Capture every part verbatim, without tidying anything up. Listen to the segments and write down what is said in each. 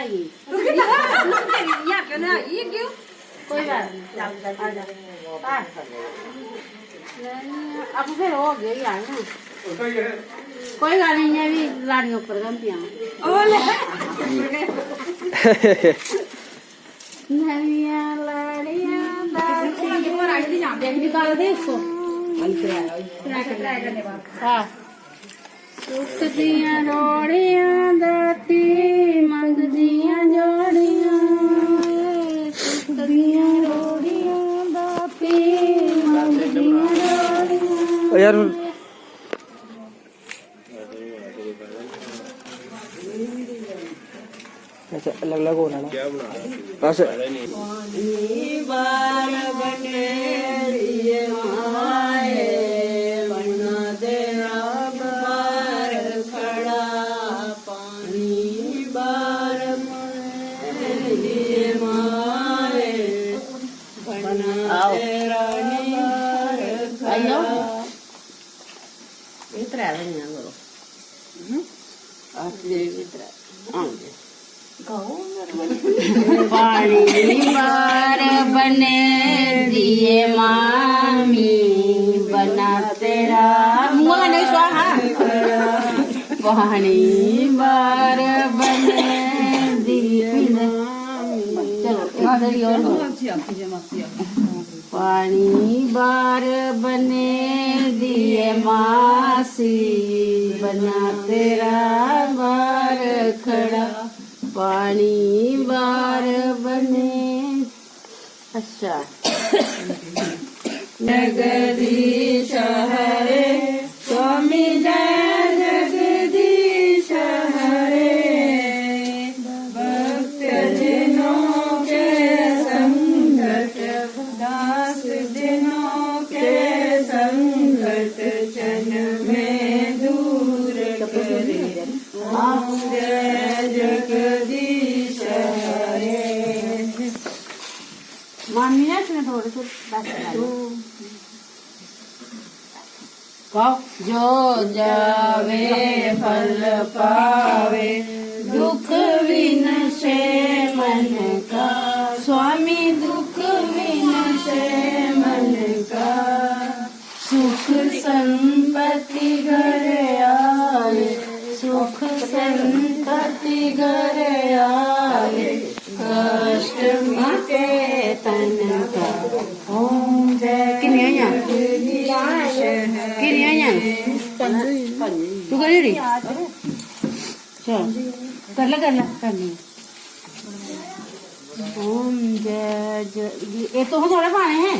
आई। तू कितना, तू तेरी इ'यां क्यों ना आई, क्यों? कोई गल्ल निं, चल, चल, आ जा। आ। आपूं फिर ओह् अग्गें होई जान ना। कोई गल्ल निं, इ'यां बी लाड़ियां उप्पर गै होंदियां। ओह् ले। नमियां लाड़ियां दा निकाल दे इसको। हाँ। सुख दियां रोड़ियां दाती मंगदियां जोड़ियां। सुख दियां रोड़ियां दाती मंगदियां जोड़ियां। ओ यार, अच्छा, अलग-अलग होना ना। बस। आओ। आई जाओ। एह् त्रै बनियां करो। हम्म। अस जे बी त्रै। हां जी। गाओ मेरे। पानी बार बने दिए मामी, बना तेरा मुंह में नहीं स्वाहा। पानी बार बने दिए मामी। चलो, इधर ही और। मासी आखी जे, मासी आखी। पानी बार बने दिए मासी, बना तेरा बार खड़ा। पानी बार बने, अच्छा। जगदीश हरे, स्वामी जय जगदीश हरे। भक्त जनों के संकट, दास जनों के संकट, क्षण में दूर करे। आप जय जगदीश हरे। मामी ने इसने थोड़े से दस। गाओ। जो जावे फल पावे, दुख विनशे मन का। स्वामी दुख विनशे मन का। सुख संपत्ति घर आवे, सुख संपत्ति घर आवे। कष्ट मिटे तन का। ओम जय। किन्नियां होइयां? जगदीश हरे। किन्नियां होइयां? पंज होई। तू करी ओड़ी? चल, कर ले, कर ले, कर ले। ओम जय जय, एह् तुसें थोड़े पाने हे,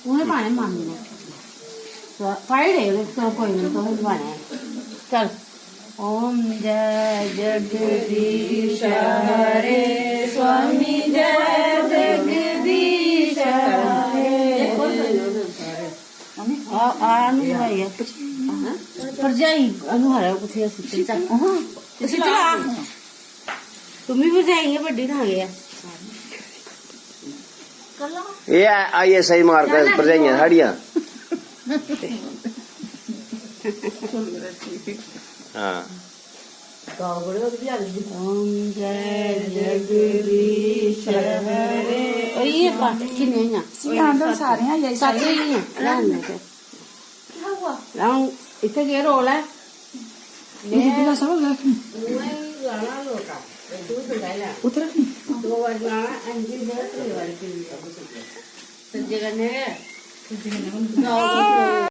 उ'नें पाने मामी ने। तो पाई ओड़े उ'नें, तो कोई निं, तुसें पाने हे। चल। ओम जय जगदीश हरे, स्वामी जय जगदीश हरे। आ, आ, अनु भाई, भरजाई, अनु हारा कुत्थै ऐ? सुत्ते दा। हां, इसी चला। तुम भी भरजाई है, बड्डी ना गया। ये आई है सही मार कर भरजाइयां साड़ियां। हां। ओम जय जगदीश हरे। ओए, ये पा, किन्ने होइयां? आंदो सारियां, ये सत्त होइयां। रहन दे फिर। क्या हुआ? रहन, इत्थै केह् रोल ऐ? ये भी ना समझ गया। उधर रखनी। दो बार लाना, अंजी दे, तीन बार। सज्जे कन्नै गै।